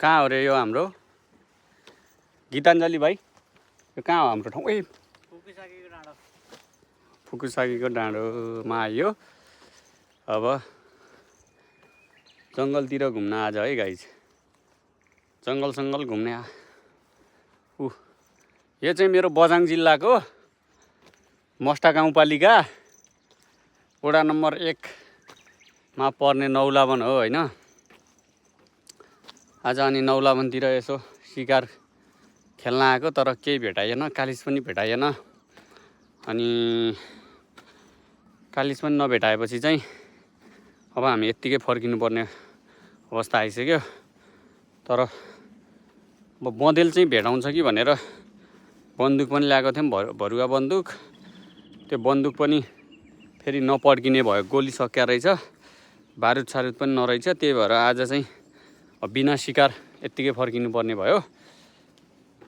कहाँ हो रे यो हाम्रो गीताञ्जली भाइ? यो कहाँ हो हाम्रो ठाउँ? ए फुकुसाकीको डाँडोमा आइयो। अब जङ्गलतिर घुम्न आज है गाइज। जङ्गल घुम्ने यो चाहिँ मेरो बझाङ जिल्लाको मस्टा गाउँपालिका वडा नम्बर 1 मा पर्ने नौलावन हो होइन। आज अनि नौलावनतिर यसो शिकार खेल्न आएको, तर केही भेटाइएन, कालिज पनि भेटाइएन। अनि कालिज पनि नभेटाएपछि चाहिँ अब हामी यत्तिकै फर्किनुपर्ने अवस्था आइसक्यो। तर अब बँदेल चाहिँ भेटाउँछ कि भनेर बन्दुक पनि ल्याएको थियौँ, भरुवा बन्दुक। त्यो बन्दुक पनि फेरि नपड्किने भयो, गोली सकिया रहेछ, बारुद सारुद पनि नरहेछ। त्यही भएर आज चाहिँ बिना शिकार यत्तिकै फर्किनु पर्ने भयो।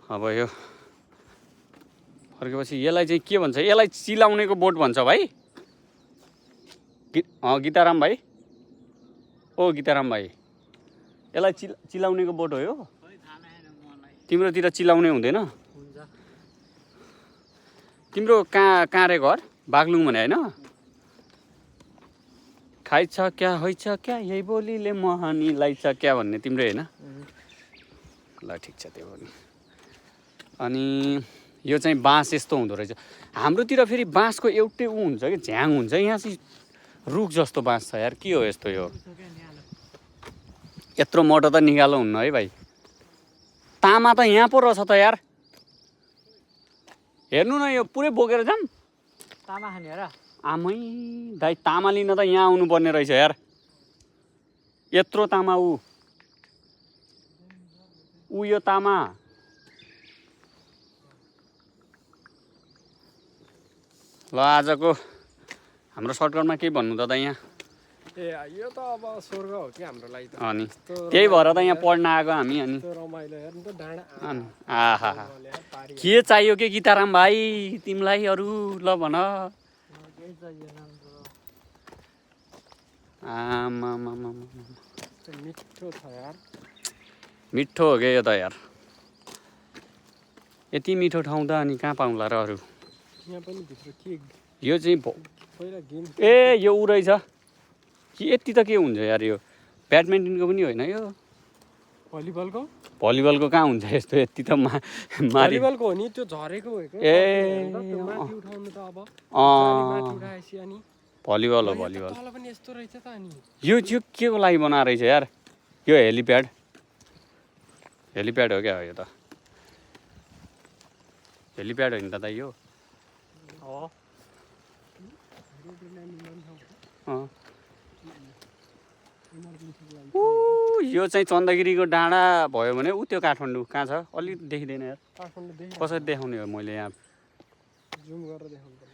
अब यो फर्केपछि यसलाई चाहिँ के भन्छ? यसलाई चिलाउनेको बोट भन्छ भाइ? गीताराम भाइ, ओ गीताराम भाइ, यसलाई चिलाउनेको बोट हो यो? तिम्रोतिर चिलाउने हुँदैन? तिम्रो कहाँ रे घर? बागलुङ भने होइन? खाइछ क्या होइछ क्या यही बोलीले मोहनीलाई छ क्या भन्ने तिम्रै होइन? ल ठिक छ त्यो पनि। अनि यो चाहिँ बाँस यस्तो हुँदो रहेछ। हाम्रोतिर फेरि बाँसको एउटै हुन्छ कि झ्याङ हुन्छ, यहाँ चाहिँ रुख जस्तो बाँस छ यार। के हो यस्तो? यो यत्रो मोटो त निकालो हुन्न है भाइ। तामा त यहाँ पो रहेछ त यार। हेर्नु न, यो पुरै बोकेर जाम। तामा खाने र आमै दाइ, तामा लिन त यहाँ आउनु पर्ने रहेछ यार। यत्रो तामा ऊ यो तामा। ल आजको हाम्रो सर्टकटमा केही भन्नु त यहाँ? यो त अब स्वर्ग हो कि हाम्रो लागि त। अनि त्यही भएर त यहाँ पढ्न आएको हामी। अनि रमाइलो हेर्नु त डाँडा। आहा के चाहियो के गीताराम भाइ तिमीलाई अरू? ल भन। मिठो छ यार। मिठो हो क्या यो त यार। यति मिठो ठाउँ त अनि कहाँ पाउँला र अरू? यहाँ पनि भित्र के यो चाहिँ पहिला गेम ए यो उ रहेछ कि? यति त के हुन्छ यार? यो ब्याडमिन्टनको पनि होइन, यो भलिबलको कहाँ हुन्छ यस्तो? यति त भलिबलको हो नि, त्यो झरेको हो। ए माथि उठाउनु त अब माथि उठाएपछि अनि भलिबल हो, भलिबल। तल पनि यस्तो रहेछ त। अनि यो के को लागि बनाएर रहेछ यार? यो हेलिप्याड हो क्या यो त? हेलिप्याड हो नि त दाइ यो? यो चाहिँ चन्दगिरीको डाँडा भयो भने ऊ त्यो काठमाडौँ कहाँ छ? अलिक देखिँदैन यार। कसरी देखाउने हो? मैले यहाँ जुम गरेर देखाउनु पर्छ।